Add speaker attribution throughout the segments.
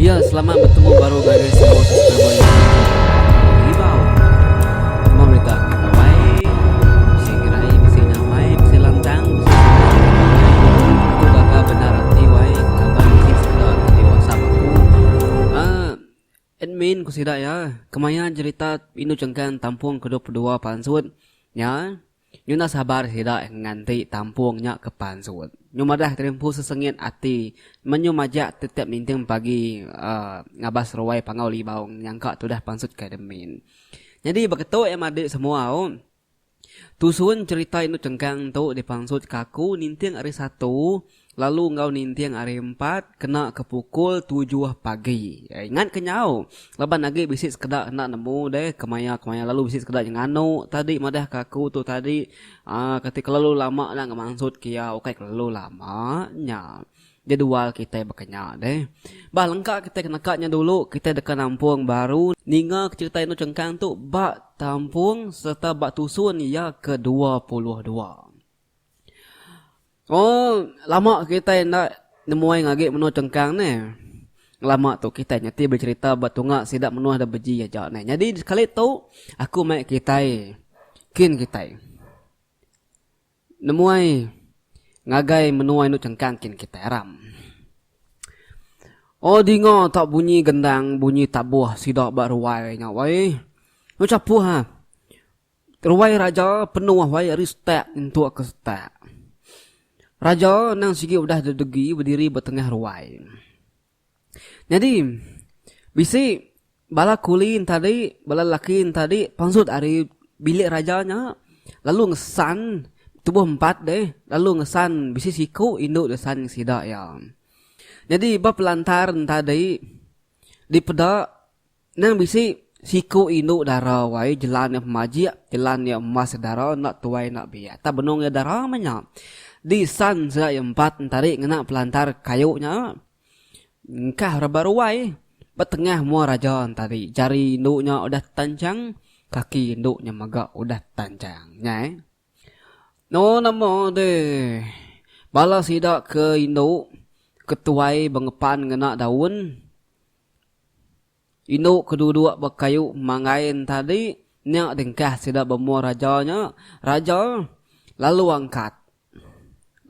Speaker 1: Ya, selamat betemu baru ngagai semua subscriber YouTube channel Libau. Nama berita kita wai? Bisi gerai, bisi nyamai, bisi lantang, bisi senang kita wai. Aku gaga bendar ati wai laban bisi sekeda tadi WhatsApp aku. Uh, admin ku sida ya, kemaya jerita Indu Chengkang Tampung ke 22 pansut nya. Nyu enda sabar sida nganti tampung nya ke pansut. Nyu madah diri empu sesengit ati men nyu majak tetiap ninting pagi uhh ngabas ruai Panggau Libau nyangka tudah pansut ke admin. Nyadi beketu iya madi semua au. Tusun cherita indu chengkang tu dipansut ke aku ninting hari Satu Lalu enggau ninting hari empat kena ke pukul tujuh pagi. Ingat ke nyau laban agi bisi sekeda enda nemu deh kemaya kemaya lalu bisi sekeda nya nganu tadi madah ke aku tu tadi aaa kati kelalu lama enda ngemansut ke iya ukai kelalu lama nya jadual kitai baka nya deh. Bah lengka kitai ke neka nya dulu kitai deka nampung baru ninga ke cherita indu chengkang tu ba tampung sereta ba tusun iya ke 22. Oh, lama kitai enda nemuai ngagi menua Chengkang neh. Ngelama tu kitai nyeti becherita ba tunga sida menua da beji aja neh. Nyadi sekali tu aku mai kitai kin kitai nemuai ngagai menua indu Chengkang kin kitai aram. Oh dinga tak bunyi gendang bunyi tabuh sida ba ruai nya weh. Nya chapuh ha. Ruai raja penuh wai ari setak nyentuk ke setak. Raja endang sigi udah dedegi bediri ba tengah ruai. Nyadi, bisi bala kuli entadi, bala lelaki entadi pansut ari bilik raja nya lalu ngesan tubuh empat deh lalu ngesan bisi siku indu desan sida iya. Nyadi ba pelantar entadi dipeda Nang bisi siku indu dara wai jelan iya pemajik, jelan iya emas dara enda tuai enda biak. Tang benung iya dara meh nya. Di san sida iya empat entari ngena pelantar kayu nya engkah reba ruai ba tengah mua raja entari. Jari indu nya udah tetanchang, kaki indu nya mega udah tetanchang. Nya eh. No nama deh bala sida ke indu ke tuai bengepan ngena daun. Indu ke duduk ba kayu manggai entadi nya dengkah sida ba mua raja nya. Raja lalu angkat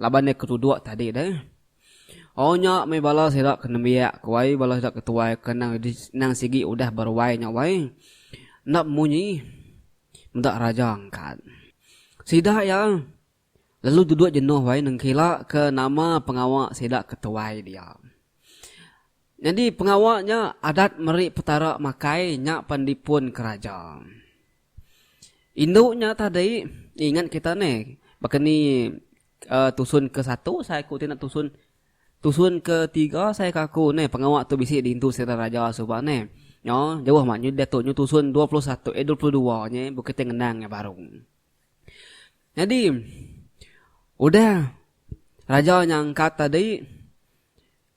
Speaker 1: laban iya ke duduk tadi deh. Oh nya meh bala sida ke nembiak ku ai bala sida ke tuai ke endang endang sigi udah beruai nya wai. Enda munyi meda raja angkat. Sida iya lalu duduk jenuh wai nengkila ke nama pengawa sida ke tuai dia. Nyadi pengawa nya adat meri Petara makai nya pan dipun ke raja. Indu nya tadi ingat kita neh baka ni uhh tusun ke satu sai aku ti enda tusun tusun ke tiga sai ka aku neh pengawa tu bisi diintu sida raja suba neh. Nyo jauh amat nyu diatu nyu tusun 21 eh 22 nyi bukit ti ngenang nya baru. Nyadi udah raja nya angkat tadi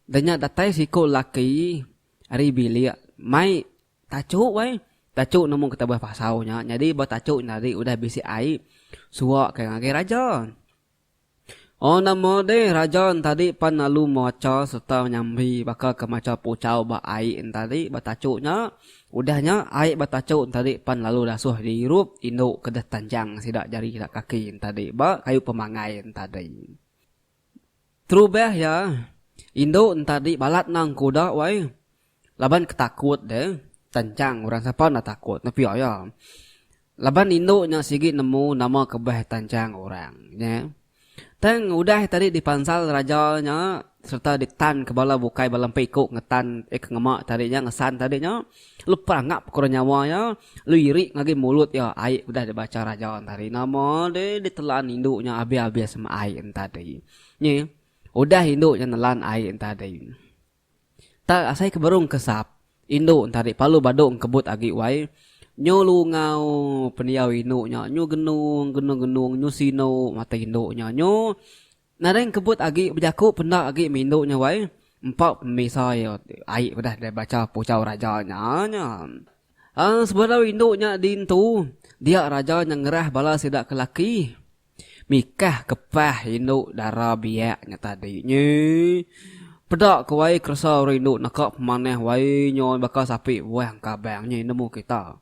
Speaker 1: Da nya datai siku laki ari bilik mai tachu weh. Tachu nemu ke tabuh pasau nya. Nyadi ba tachu nya tadi udah bisi ai suwa ke ngagai raja. Oh nama deh raja ne tadi pan lalu macha sereta nyambi baka ke macha puchau ba ai ne tadi ba tachu nya. Udah nya ai ba tachu ne tadi pan lalu dasuh diirup indu ke deh tanjang sida jari sida kaki ne tadi ba kayu pemangai ne tadi. Terubah iya, indu entadi balat nang kuda wai laban ke takut deh tanchang orang sapa enda takut ne pia iya. Laban indu nya sigi nemu nama kebah tanchang orang nya. Tang udah tadi dipansal raja nya sereta ditan ke bala bukai bala empai iku ngetan eh ke ngema tadi nya ngesan tadi nya lalu perangap ke orang nyawa iya lalu iri ngagai mulut iya ai udah dibacha raja tadi nama deh ditelan indu nya abis-abis meh ai entadi. Nyi, udah indu nya nelan ai entadi. Tak asai ke berung kesap, indu entadi palu badu engkebut agi wai. Nyu lungau pendiau indu nya, nyu genung genung genung nyu sinu mata indu nya. Nyu nadai engkebut agi bejaku penda agi meh indu nya wai. Empa pemisa iya ai udah dibacha puchau raja nya nya. Aaa sebedau indu nya diintu, dia raja nya ngerah bala sida ke laki. Mikah kepah indu dara biak nya tadi nyi. Peda ke wai keresa orang indu naka pemanah wai nyo baka sapi buah engkabang nyi nemu kita.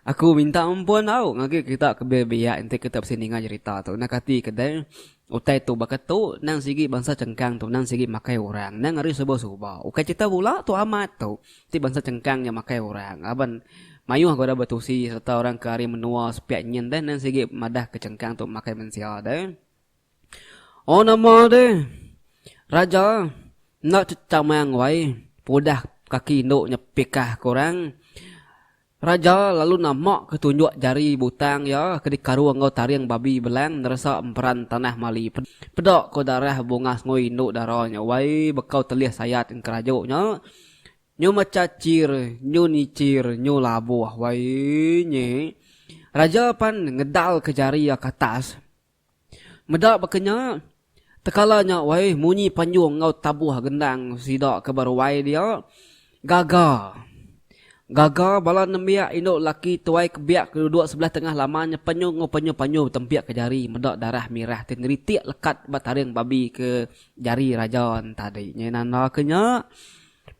Speaker 1: Aku minta ampun tau ngagai kita ke biak-biak enti kita bisi ninga jerita tu. Nang kati ke deh utai tu baka tu nang sigi bansa chengkang tu nang sigi makai orang nang ari suba-suba. Ukai cerita bula tu amat tu ti bansa chengkang nya makai orang laban mayuh ga orang betusi sereta orang ke ari menua sepiak nyin deh nang sigi madah ke chengkang tu makai mensia deh. Oh nama deh raja enda chechamang wai pudah kaki indu nya pikah ke orang. Raja lalu nama ke tunjuk jari butang iya ke dikarung enggau taring babi belang neresa emperan tanah mali. Peda ko darah bungas ngoi indu dara nya wai bekau telih sayat engkeraju nya. Nyu mechachir, nyu nichir, nyu labuh wai nyi. Raja pan ngedal ke jari iya ke atas. Meda baka nya, tekala nya wai munyi panjung enggau tabuh gendang sida ke ba ruai dia gaga. Gaga bala nembiak indu laki tuai ke biak ke duduk sebelah tengah laman nya penyung enggau panyu-panyu betempik ke jari meda darah mirah ti neritik lekat ba taring babi ke jari raja tadi. Nya nanda ke nya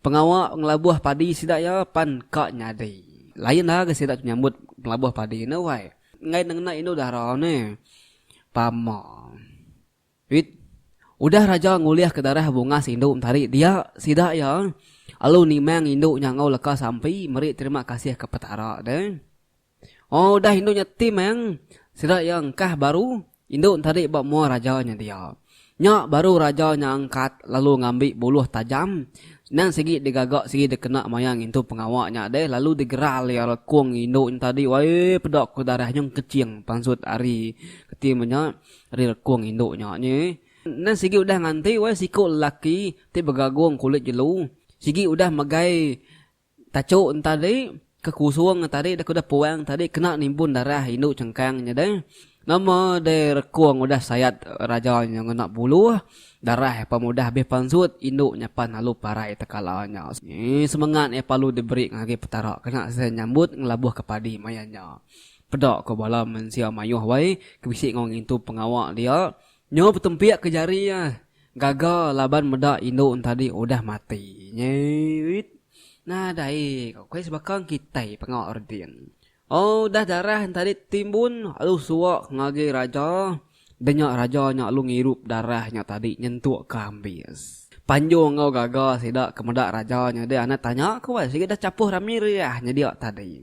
Speaker 1: pengawa ngelabuh padi sida iya pan ka nyadi. Lain ga sida nyambut ngelabuh padi ne wai. Enggai ne ngena indu dara ne. Pama. Wit. Udah raja ngulihka darah bungas indu entari dia sida iya alu nimang indu nya enggau leka sampi meri terima kasih ke Petara deh. Oh udah indu nya timang sida iya engkah baru indu entari ba mua raja nya dia. Nya baru raja nya angkat lalu ngambi buluh tajam nang sigi digaga sigi dikena maya ngintu pengawa nya deh lalu digeral iya lekung indu nya tadi wai peda ku darah nyung keching pansut ari keti meh nya ari lekung indu nya nyi. Nang sigi udah nganti wai siku lelaki ti begagung kulit jelu sigi udah megai Tachu entadi ke kusung entadi dek udah puang tadi kena nimbun darah indu chengkang nya deh. Nama deh rekung udah sayat raja nya ngena buluh, darah iya pan udah abis pansut indu nya pan lalu parai tekala nya. Semengat iya parlu diberi ngagai Petara kena seh nyambut ngelabuh ke padi maya nya. Peda ko bala mensia mayuh wai ke bisi enggau ngintu pengawa dia nyu betempik ke jari iya gaga laban meda indu entadi udah mati. Nyeit. Nadai ko kai sebaka kitai pengawa redin. Oh udah darah entadi timbun lalu suak ngagai raja. Denya raja nya lalu ngirup darah nya tadi nyentuk ke ambis. Panjung enggau gaga sida ke meda raja nya deh anak tanya ko wai sigi dah chapuh rami riah nyedia tadi.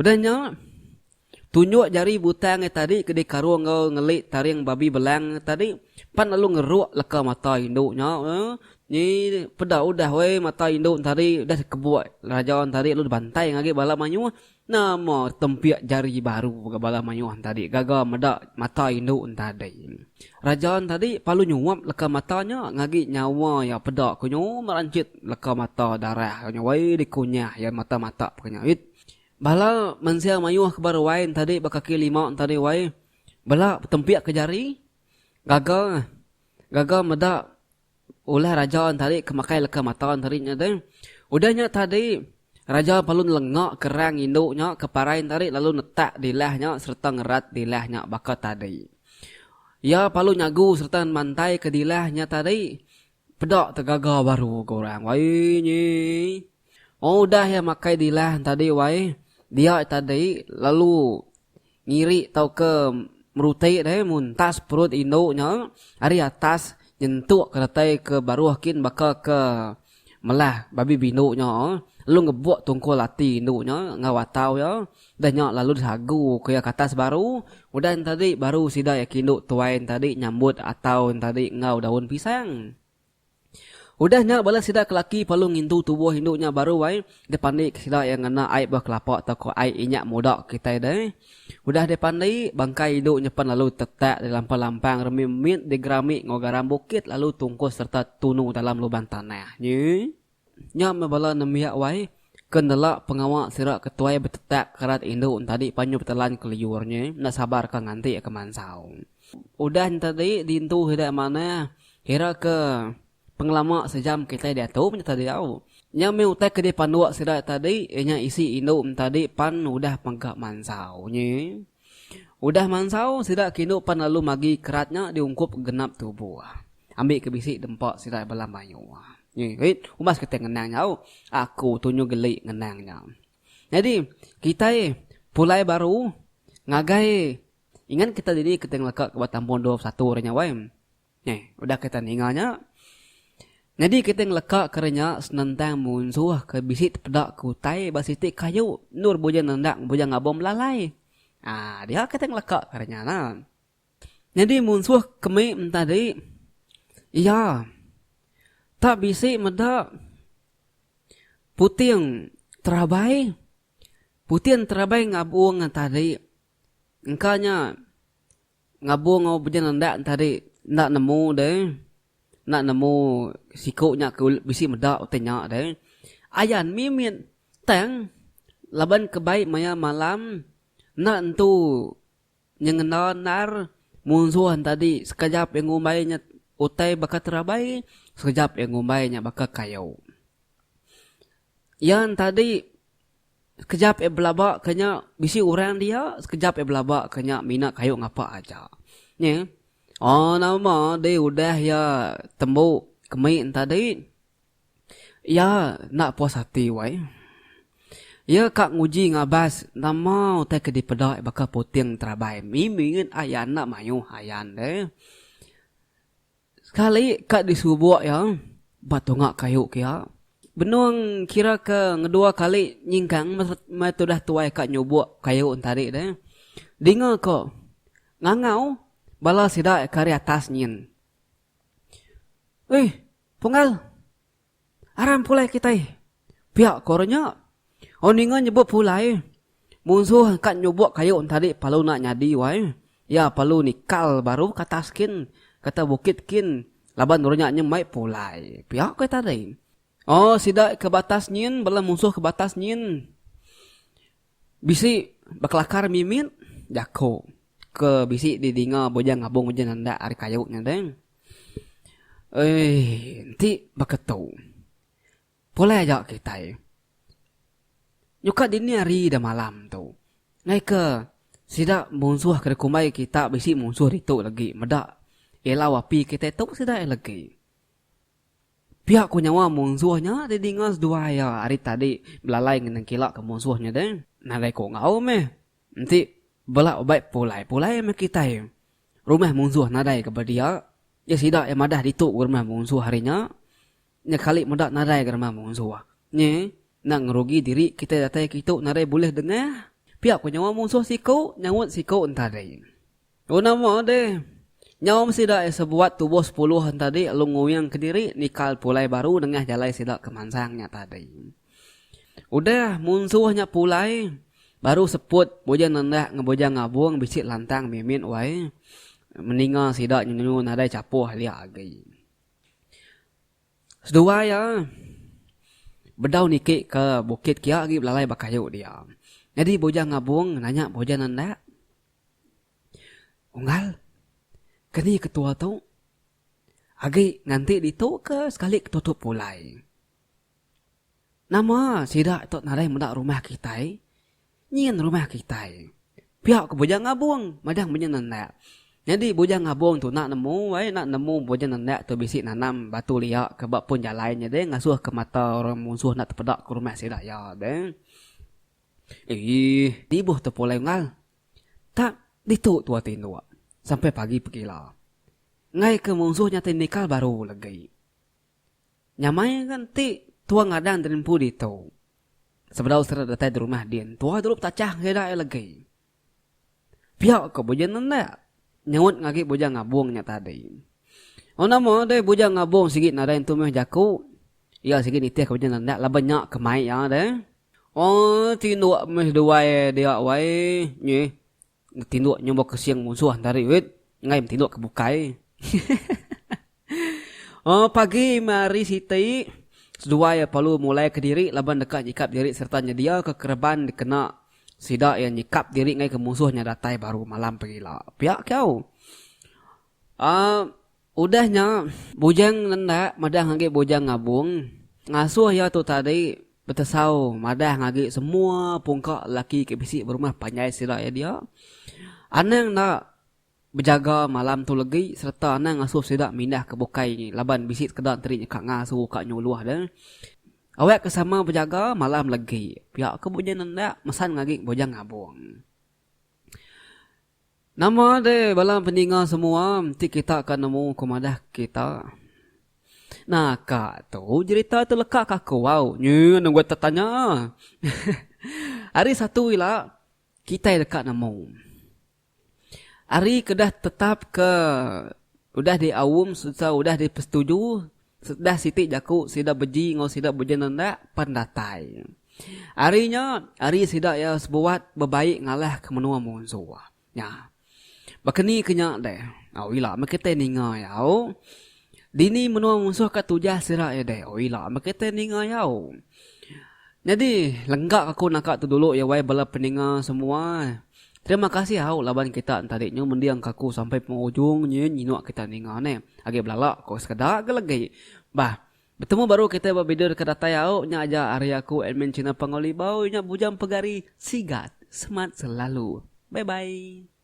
Speaker 1: Udah nya, tunjuk jari butang iya tadi ke dikarung enggau ngeli taring babi belang tadi pan lalu ngeruk leka mata indu nya. Nyi peda udah weh mata indu tadi udah dikebuk raja tadi lalu dibantai ngagai bala mayuh. Nama tempik jari baru ga bala mayuh tadi gaga meda mata indu tadi. Raja tadi lalu nyuap leka mata nya ngagi nyawa iya peda ku nyu meranchit leka mata darah nya weh dikunyah iya mata mata peka nya. Bala mensia mayuh ke ba ruai entadi ba kaki lima entadi wai bela betempik ke jari gaga gaga meda ulah raja entadi ke makai leka mata entadi nya deh. Udah nya tadi raja perlu nelenga ke rang indu nya ke parai entadi lalu netak dilah nya sereta ngerat dilah nya baka tadi. Iya perlu nyagu sereta mantai ke dilah nya tadi peda tegaga baru ke orang wai nyi. Oh udah iya makai dilah tadi wai dia tadi lalu ngiri tauka meruti deh muntas perut indu nya ari atas nyentuk ke datai ke baruh kin baka ke melah babi bindu nya lalu ngebuk tungkul ati indu nya enggau atau iya udah nya lalu disagu ke iya ke atas baru udah nya tadi baru sida iya ke indu tuai tadi nyambut atau tadi enggau daun pisang. Udah nya bala sida ke laki perlu ngintu tubuh indu nya baru ai dipandi ke sida iya ngena ai buah kelapa tauka ai inyak muda kitai deh. Udah dipandi, bangkai indu nya pen lalu tetak di lampang-lampang remi mit digerami enggau garam bukit lalu tungkus sereta tunu dalam lubang tanah. Nyi. Nya meh bala nembiak wai ke nela pengawa sida ke tuai betetak kerat indu entadi panyu betelan ke liur nyi enda sabar ka nganti ke mansau. Udah nya tadi diintu sida manah Kira ke pengelama sejam kitai diatu meh tadi au. Nya meh utai ke dipanduk sida tadi iya nya isi indu tadi pan udah mega mansau nyi. Udah mansau sida ke indu pan lalu magi kerat nya diungkup genap tubuh. Ambi ke bisi dempa sida bala mayuh. Nyi umbas kitai ngenang nya au. Aku tu nyu geli ngenang nya. Nyadi kitai pulai baru ngagai ingat kita dini kitai ngeleka ke ba tampung 21 ari nya wai. Neh udah kita ninga nya. Nyadi kitai ngeleka ke ari nya senentang munsuh ke bisi tepeda ke utai ba siti kayu endur bujang nendak bujang ngabung belalai. Aa dia kitai ngeleka ke ari nya nah. Nyadi munsuh kemi entadi iya tak bisi meda puting terabai. Puting terabai ngabung entadi engka nya ngabung enggau bejin enda entadi enda nemu deh. Enda nemu siku nya ke bisi meda utai nya deh. Ayan mimit tang laban ke bai maya malam enda entu Nyengenda endar munsuh entadi sekejap iya ngumbai nya utai baka terabai, sekejap iya ngumbai nya baka kayu. Iya entadi sekejap iya belaba ke nya bisi orang dia, sekejap iya belaba ke nya mina kayu ngapa aja. Nyi, oh nama deh udah iya tembu kemi entadi. Iya enda puas ati wai. Iya ka nguji ngabas nama utai ke dipeda baka puting terabai mimit ayan enda mayuh ayan deh. Sekali ka disubuk iya ba tunga kayu kiya. Benung kira ke ngedua kali nyingkang meh tudah tuai ka nyubuk kayu entadi deh. Dinga ko ngangau bala sida ke ari atas nyin. Uih. Punggal. Aram pulai kitai. Pia ko orang nya. Oh ninga nyebut pulai. Munsuh ka nyubuk kayu entadi palu enda nyadi wai. Iya palu nikal baru ke atas kin, ke atas bukit kin laban orang nya nyem mai pulai. Pia ko iya tadi. Oh sida ke ba atas nyin bala munsuh ke ba atas nyin bisi bekelakar mimit jako ke bisi didinga bujang ngabung bujang nendak ari kayu nya deh. Eii enti baka tu pulai aja kitai nyuka dini hari da malam tu ngaika sida munsuh ke dikumbai kita bisi munsuh ditu lagi meda ilau api kitai tu sida iya lagi. Pia ku nyawa munsuh nya didinga seduai iya ari tadi belalai ngenengkila ke munsuh nya deh. Nadai ku enggau meh enti bela ubai pulai pulai meh kitai. Rumah munsuh nadai ke ba dia. Iya sida iya madah ditu ke rumah munsuh hari nya. Nya kali meda nadai ke rumah munsuh. Nyi, enda ngerugi diri kitai datai kitu nadai bulih dengah. Pia ku nyawa munsuh siku nyaut siku entadi. Oh nama deh. Nyau sida iya sebuat tubuh sepuluh entadi lalu nguing kediri nikal pulai baru nengah jalai sida ke mansang nya tadi. Udah munsuh nya pulai, baru seput Bujang Nendak enggau Bujang Ngabung bisi lantang mimit wai meninga sida nyenyu nadai chapuh dia agi. Seduai iya bedau niki ke bukit kia agi belalai ba kayu dia. Nyadi Bujang Ngabung nanya Bujang Nendak, Unggal, keni ketua tu agi nganti ditu ke sekali ketua tu pulai? Nama sida tu nadai meda rumah kitai? Nyin rumah kitai. Pia ku Bujang Ngabung madah munyi nendak. Nyadi Bujang Ngabung tu enda nemu ai enda nemu Bujang Nendak tu bisi nanam batu lia ke ba pun jalai nya deh ngasuh ke mata orang munsuh enda tepeda ke rumah sida iya deh. Eii nibuh tu pulai unggal. Tak ditu tua tinduk sampai pagi pegila. Enggai ke munsuh nya ti nikal baru legi. Nyamai ga enti tua ngadang diri empu ditu. Sebedau sida datai di rumah din, tua dulu betachah ngagai sida iya legi. Pia ko Bujang Nendak nyaut ngagi Bujang Ngabung nya tadi. Oh nama deh Bujang Ngabung sigi nadai entu meh jaku. Iya sigi nitih ka Bujang Nendak laban nya ke mai iya deh. Oh tinduk meh seduai dia wai nyeh. Tinduk nyumba kesing munsuh entari wit enggai tinduk ke bukai. Oh pagi meh hari siti seduai iya perlu mulai kediri laban deka nyikap diri sereta nyediaka kereban dikena sida iya nyikap diri enggai ke munsuh nya datai baru malam pegila. Pia ke au. Aaa udah nya Bujang Nendak madah ngagai Bujang Ngabung ngasuh iya tu tadi betesau madah ngagi semua pungka lelaki ke bisi ba rumah panjai sida iya dia. Anang enda. bejaga malam tu legi sereta anang ngasuh sida mindah ke bukai laban bisi sekeda enteri nya ka ngasu ka nyuluh deh. Awak ke sama bejaga malam legi pia ke Bujang Nendak mesan agi Bujang Ngabung. Nama deh bala peninga semua enti kita ka nemu ku madah kita. Naka tu jerita tu leka ka aku au nyin nunggu tetanya. Hari satu ila kitai deka nemu. Ari ke dah tetap ke udah diaum sereta udah dipesetuju Sedah siti jaku sida beji enggau sida bejen enda pan datai. Ari nya, ari sida iya sebuat bebaik ngalahka menua munsuh. Nya. Baka ni ke nya deh? Au ila meh kitai ninga iya au. Dini menua munsuh ka tujah sida iya deh? Au ila meh kitai ninga iya au. Nyadi lengka aku naka tu dulu iya wai bala peninga semua. Terima kasih au laban kita entadi nyu mending ka aku sampai pengujung nyin nyinuk kita ninga neh. Agi belala ko sekeda ga legi. Bah. Betemu baru kita ba video deka datai au nya aja ari aku admin channel Panggau Libau nya Bujang Pegari Sigat Semat Selalu. Bye bye.